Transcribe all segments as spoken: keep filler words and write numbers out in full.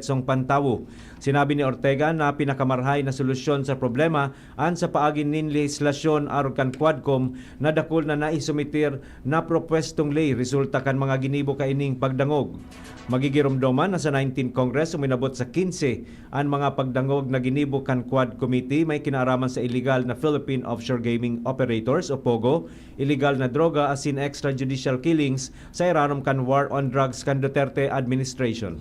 song pantawo. Sinabi ni Ortega na pinakamarahay na solusyon sa problema an sa paagi nin lehislasyon arog kan Quadcom na dakul na naisumitir na propwestong ley resulta kan mga ginibo kaining pagdangog. Magigiromdoman na sa nineteenth Congress uminabot sa quince an mga pagdangog na ginibo kan Quad Committee may kinaaraman sa illegal na Philippine Offshore Gaming Operators o POGO, illegal na droga asin extrajudicial killings sa irarom kan war on drugs kan Duterte administration.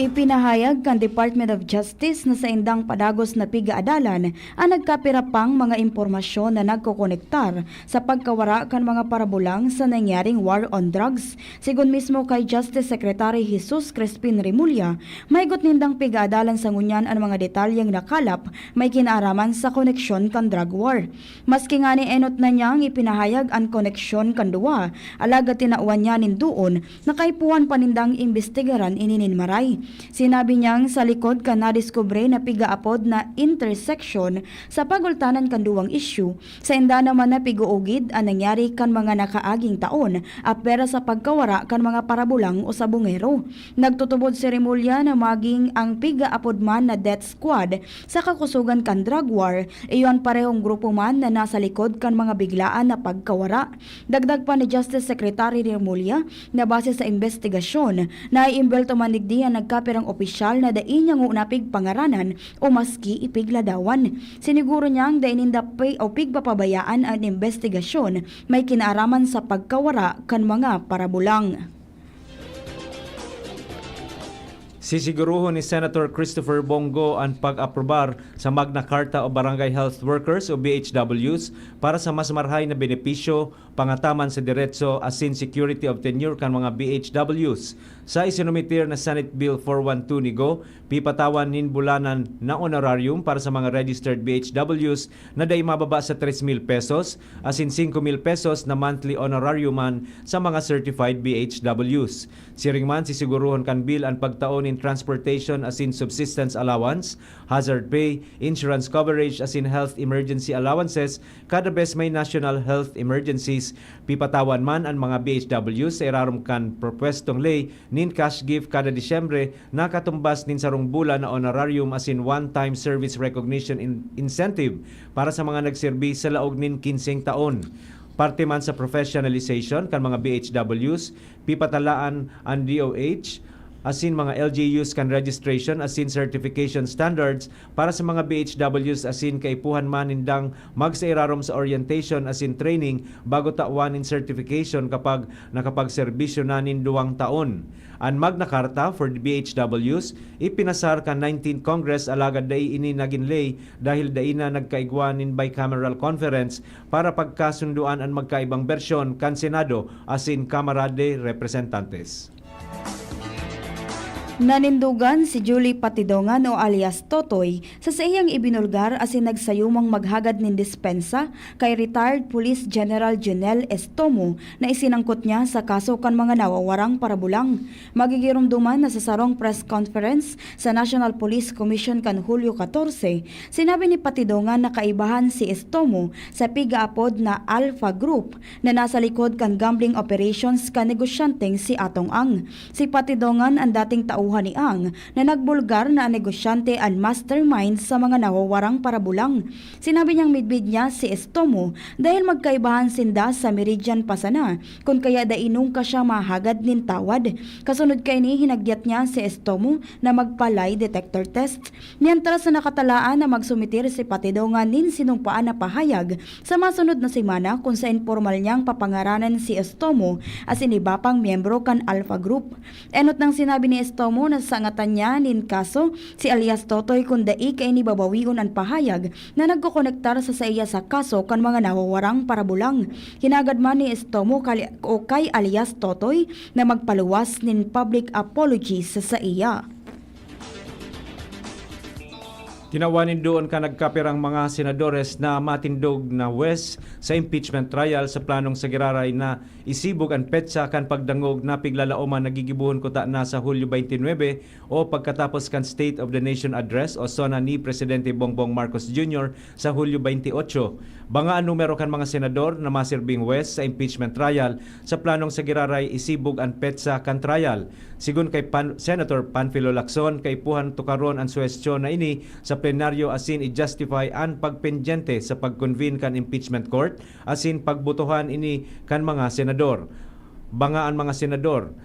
Ipinahayag kan Department of Justice na saindang padagos na pigaadalan an nagkapira pang mga impormasyon na nagkokonektar sa pagkawara kan mga parabulang sa nangyaring war on drugs. Sigon mismo kay Justice Secretary Jesus Crispin Remulla, mahigot nindang pigaadalan sa ngunyan an mga detalyeng nakalap may kinaaraman sa koneksyon kan drug war. Maski ngani enot na niyang ipinahayag an koneksyon kan duwa, alagad tinawan niya nin doon na kaipuhan pa nindang imbestigaran ini nin maray. Sinabi niyang sa likod kan nadiskubre na pigaapod na intersection sa pagultanan kan duwang isyu, sainda naman na pig-uugid an nangyari kan mga nakaaging taon, apwera sa pagkawara kan mga parabulang o sabongero. Nagtutubod si Remulla na maging ang pigaapod man na death squad sa kakusogan kan drug war, iyo an parehong grupo man na nasa likod kan mga biglaan na pagkawara. Dagdag pa ni Justice Secretary Remulla na base sa imbestigasyon, naiimbwelto man digdi an nagkapirang opisyal na dai niya nguna pigpangaranan o maski ipigladawan. Siniguro niyang dai ninda pi-, o pigpapabayaan an imbestigasyon may kinaaraman sa pagkawara kan mga parabulang. Sisiguruhon ni Senator Christopher Bong Go an pag-aprobar sa Magna Carta of Barangay Health Workers o B H Ws para sa mas marahay na benepisyo, pangataman sa diretso asin security of tenure kan mga B H Ws. Sa isinumitir na Senate Bill four one two ni Go, pipatawan nin bulanan na honorarium para sa mga registered B H Ws na dai mababa sa tres mil pesos asin singko mil pesos na monthly honorarium man sa mga certified B H Ws. Siring man, sisiguruhon kan bill an pagtao nin transportation asin subsistence allowance, hazard pay, insurance coverage asin health emergency allowances kada bes may national health emergencies. Pipatawan man an mga B H Ws sa irarom kan propwestong ley nin cash gift kada Disyembre na katumbas nin sarong bulan na honorarium asin one-time service recognition in-, incentive para sa mga nagserbi sa laog nin kinseng taon. Parte man sa professionalization kan mga B H Ws, pipatalaan an D O H asin mga L G Us kan registration asin certification standards para sa mga B H Ws asin kaipuhan man nindang magsairarom sa orientation asin training bago tawan nin certification kapag nakapagserbisyo na nin duwang taon. An Magna Carta for the B H Ws ipinasar kan nineteenth Congress alagad dai ini nagin ley dahil dai na nagkaigwa nin bicameral conference para pagkasundoan an magkaibang bersyon kan Senado asin Kamara de Representantes. Nanindogan si Julie Patidongan o alias Totoy sa saiyang ibinulgar asin nagsayumang maghagad nin dispensa kay retired Police General Junel Estomo na isinangkot niya sa kaso kan mga nawawarang parabulang. Magigiromdoman na sa sarong press conference sa National Police Commission kan Hulyo katorse, sinabi ni Patidongan na kaibahan si Estomo sa pigaapod na Alpha Group na nasa likod kan gambling operations kan negosyanteng si Atong Ang. Si Patidongan an dating tauhan ni Ang na nagbulgar na an negosyante an mastermind sa mga nawawarang parabulang. Sinabi niyang midbid niya si Estomo dahil magkaibahan sinda sa Meridian pa sana, kun kaya dai nungka siya mahagad nin tawad. Kasunod kaini, hinagyat niya si Estomo na magpa-lie detector test. Mientras na nakatalaan na magsumitir si Patidongan nin sinumpaan na pahayag sa masunod na semana kun saen pormal niyang papangaranan si Estomo asin iba pang miyembro kan Alpha Group. Enot nang sinabi ni Estomo na sasangatan niya nin kaso si alias Totoy kun dai kaini babawion an pahayag na nagkokonektar sa saiya sa kaso kan mga nawawarang parabulang. Hinagad man ni Estomo kali-, o kay alias Totoy na magpaluwas nin public apology sa saiya. Tinawan nin duon kan nagkapirang mga senadores na matindog na huwes sa impeachment trial sa planong sa giraray na Isibog an petsa kan pagdangog na piglalaoman na gigibohon kuta na sa Hulyo twenty-nine o pagkatapos kan State of the Nation Address o SONA ni Presidente Bongbong Marcos Junior sa Hulyo twenty-eight. Banga an numero kan mga senador na masirbing huwes sa impeachment trial sa planong sa giraray isibog an petsa kan trial. Sigon kay Pan-, Senator Panfilo Lacson, kaipuhan tukaron an suhestyon na ini sa plenaryo asin i-justify an pagpendyente sa pag-convene kan impeachment court asin pagbotohan ini kan mga senador. Banga an mga senador.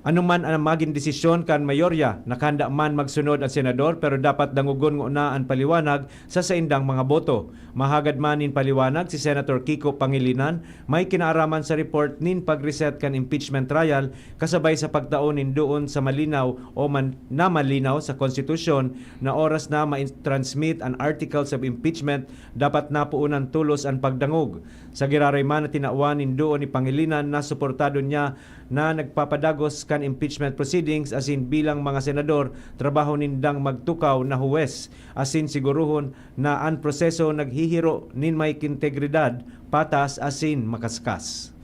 Ano man ang magin desisyon kan mayorya, nakahanda man magsunod ang senador, pero dapat dangogon ngona an paliwanag sa saindang mga boto. Mahagad man nin paliwanag si Senator Kiko Pangilinan, may kinaaraman sa report nin pag-reset kan impeachment trial kasabay sa pagtao nin doon sa malinaw o man, na malinaw sa konstitusyon na oras na ma-transmit an articles of impeachment, dapat napuunan tolos an pagdangog. Sa giraray man na tinawan nin doon ni Pangilinan na suportado niya na nagpapadagos kan impeachment proceedings asin bilang mga senador, trabaho nindang magtukaw na huwes asin sigurohon na an proseso naghihiro nin may integridad, patas asin makaskas.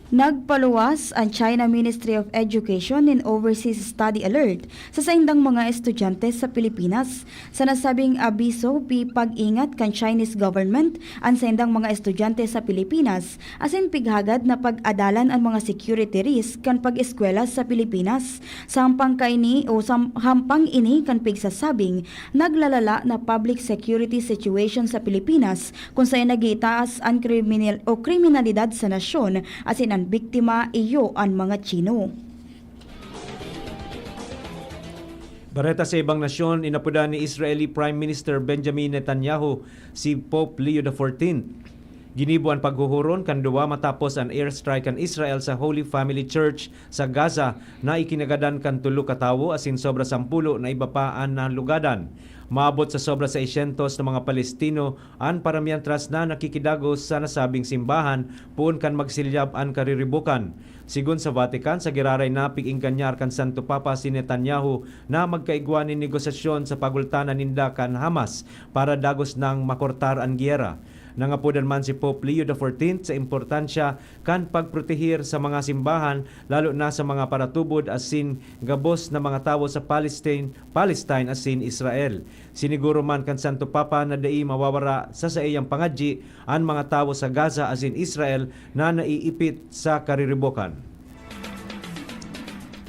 Nagpaluwas an China Ministry of Education nin Overseas Study Alert sa saindang mga estudyante sa Pilipinas. Sa nasabing abiso, pipag-ingat kan Chinese government an saindang mga estudyante sa Pilipinas asin pighagad na pag-adalan an mga security risk kan pag-eskwela sa Pilipinas. Sa hampang kaini o sa hampang ini kan pigsasabing naglalala na public security situation sa Pilipinas, kun saen nagitaas an kriminal o kriminalidad sa nasyon asin an biktima iyo an mga Chino. Bareta sa ibang nasyon, inapodan ni Israeli Prime Minister Benjamin Netanyahu si Pope Leo the fourteenth. Ginibo an paghuhuron kan duwa matapos an airstrike kan Israel sa Holy Family Church sa Gaza na ikinagadan kan tulo ka tawo asin sobra sampulo na iba pa an nalugadan. Maabot sa sobra seiscientos na mga Palestino an paramiyan tras na nakikidagos sa nasabing simbahan poon kan magsilyab an kariribokan. Sigon sa Vatican, sa giraray na pig-enganyar kan Santo Papa si Netanyahu na magkaigwa nin negosasyon sa pagultanan ninda kan Hamas para dagos nang makortar an giyera. Nangapodan man si Pope Leo the fourteenth sa importansya kan pagprotehir sa mga simbahan, lalo na sa mga paratubod asin gabos na mga tawo sa Palestine, Palestine asin Israel. Siniguro man kan Santo Papa na dai mawawara sa saiyang pangadyi an mga tawo sa Gaza asin Israel na naiipit sa kariribokan.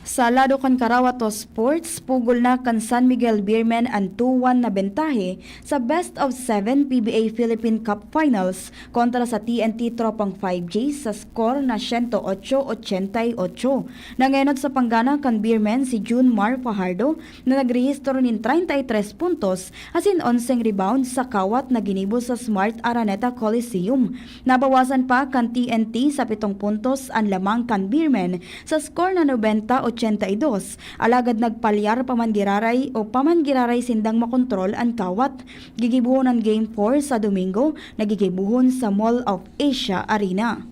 Sa lado kan Karawato Sports, pugol na kan San Miguel Beermen an two one na bentahe sa Best of Seven P B A Philippine Cup Finals kontra sa T N T Tropang five G sa score na siyento otso ochenta y otso. Nangenot sa panggana kan Beermen si June Mar Fajardo na nagrehistro nin treinta y tres puntos asin onseng rebound sa kawat na ginibo sa Smart Araneta Coliseum. Nabawasan pa kan T N T sa pitong puntos an lamang kan Beermen sa score na nobenta ochenta y dos, alagad nagpalyar pa man giraray o pa man giraray sindang makontrol an kawat. Gigibohon an Game four sa Domingo na gigibohon sa Mall of Asia Arena.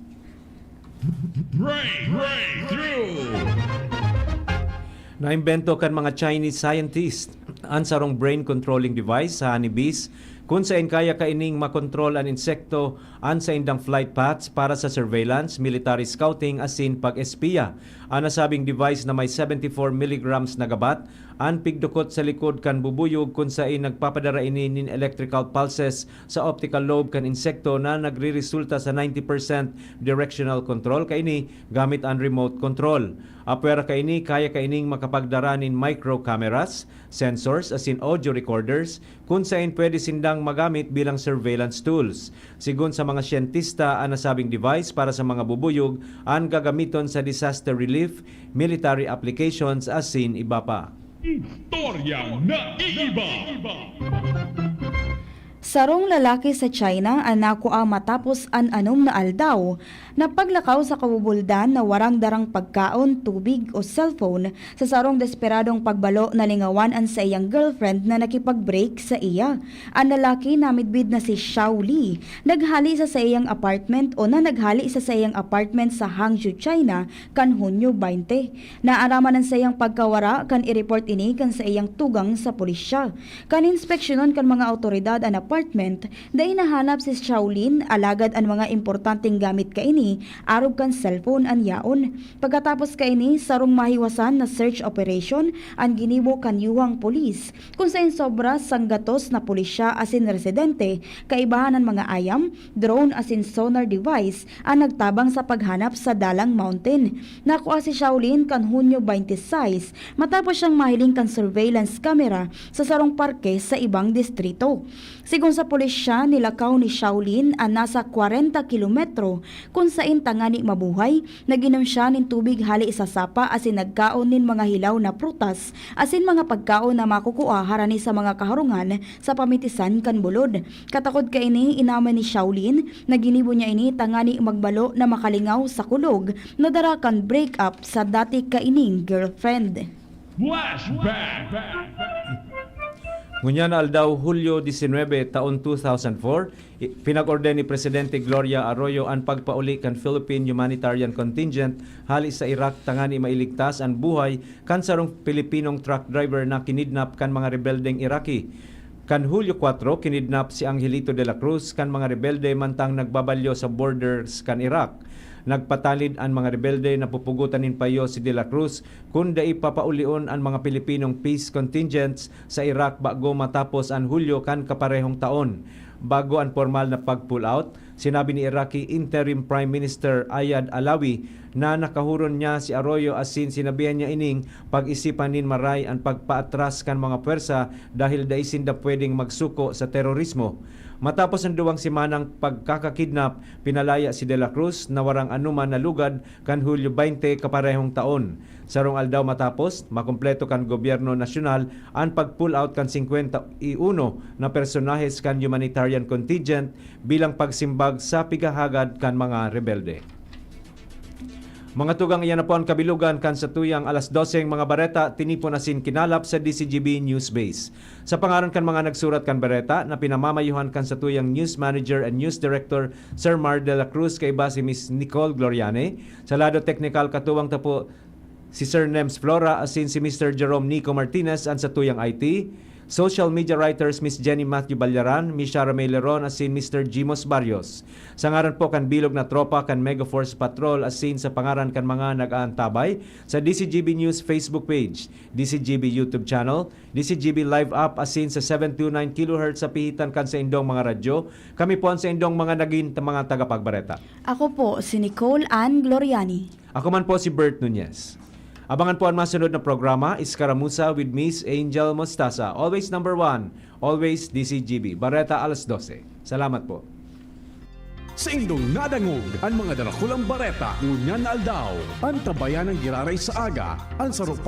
Breakthrough! Naimbento kan mga Chinese scientist an sarong brain-controlling device sa honeybees, kun saen kaya kaining makontrol an insekto an saindang flight paths para sa surveillance, military scouting asin pag-espiya. An nasabing device na may seventy-four milligrams na gabat an pigdukot sa likod kan bubuyog, kun saen nagpapadara ini nin electrical pulses sa optical lobe kan insekto na nagreresulta sa ninety percent directional control kaini gamit an remote control. Apwera kaini, kaya kaining makapagdara nin micro cameras, sensors asin audio recorders, kun saen pwede sindang magamit bilang surveillance tools. Sigon sa mga siyentista, an nasabing device para sa mga bubuyog an gagamiton sa disaster relief, military applications asin iba pa. Istoryang naiiba. Sarong lalaki sa China an nakua matapos an anom na aldaw Napaglakaw sa kabubuldan na warang darang pagkaon, tubig o cellphone sa sarong desperadong pagbalo na lingawan an saiyang girlfriend na nakipag-break sa iya. An lalaki na midbid na si Xiao Li, naghali sa saiyang apartment o na naghali sa saiyang apartment sa Hangzhou, China, kan Hunyo twenty. Naaraman an saiyang pagkawara kan i-report ini kan saiyang tugang sa pulisya. Kan inspeksyonon kan mga awtoridad an apartment, dai nahanap si Shaolin, alagad an mga importanteng gamit kaini, arog kan cellphone an yaon. Pagkatapos kaini, sarong mahiwasan na search operation an ginibo kan Yuhang Police, kun saen sobra sanggatos na pulisya asin residente, kaibahan an mga ayam, drone asin sonar device an nagtabang sa paghanap sa Dalang Mountain. Nakua si Shaolin kan Hunyo twenty-six matapos siyang mahiling kan surveillance camera sa sarong parke sa ibang distrito. Sigon sa pulisya, nilakaw ni Shaolin an nasa kwarenta kilometro kun saen tangani mabuhay, nag-inom siya nin tubig hali sa sapa asin nagkaon nin mga hilaw na prutas asin mga pagkaon na makukua harani sa mga kaharungan sa pamitisan kan bulod. Katakod kaini, inaman ni Shaolin na ginibo niya ini tangani magbalo na makalingaw sa kulog na dara kan break-up sa dati kaining girlfriend. Flashback! Ngunyan na aldaw, Hulyo disinwebe, taon two thousand four, i- pinag-orden ni Presidente Gloria Arroyo an pagpauli kan Philippine Humanitarian Contingent hali sa Iraq tangani mailigtas an buhay kan sarong Pilipinong truck driver na kinidnap kan mga rebeldeng Iraqi. Kan Hulyo kwatro, kinidnap si Angelito de la Cruz kan mga rebelde mantang nagbabalyo sa borders kan Iraq. Nagpatalid an mga rebelde na pupugotan nin payo si de la Cruz kun dai papaulion an mga Pilipinong peace contingents sa Iraq bago matapos an Hulyo kan kaparehong taon. Bago an pormal na pag-pull out, sinabi ni Iraqi Interim Prime Minister Ayad Alawi na nakahuron niya si Arroyo asin sinabihan niya ining pag-isipan nin maray an pagpaatras kan mga pwersa dahil dai sinda pwedeng magsuko sa terorismo. Matapos an duwang semanang pagkakakidnap, pinalaya si De La Cruz na warang anoman na lugad kan Hulyo twenty kaparehong taon. Sarong aldaw matapos, makumpleto kan gobyerno nasyonal an pag-pull out kan singkwenta y uno na personahes kan humanitarian contingent bilang pagsimbag sa pighahagad kan mga rebelde. Mga tugang, iyan na po an kabilugan kan satuyang alas doseng mga bareta, tinipon asin kinalap sa D C G B News Base. Sa pangaran kan mga nagsurat kan bareta na pinamamayuhan kan satuyang News Manager and News Director, Sir Mar de la Cruz, kaiba si Miss Nicole Gloriane. Sa lado teknikal, katuwang ta po si Sir Nems Flora asin si Mister Jerome Nico Martinez, an satuyang I T. Social media writers, Miss Jenny Matthew Ballaran, Miss Shara May Leron asin Mister Jimos Barrios. Sa ngaran po kan bilog na tropa kan Mega Force Patrol asin sa pangaran kan mga nag-aantabay sa D C G B News Facebook page, D C G B YouTube channel, D C G B Live app asin sa seven two nine kilohertz sa pihitan kan saindong mga radyo, kami po an saindong mga nagin mga tagapagbareta. Ako po si Nicole Ann Gloriani. Ako man po si Bert Nunez. Abangan po an masunod na programa, Iskaramusa with Miss Angel Mostaza. Always number one, always D C G B. Bareta alas dose. Salamat po. Saindong nadangog an mga darakulang bareta ngunyan na aldaw. Antabayan ang giraray sa aga, an sarong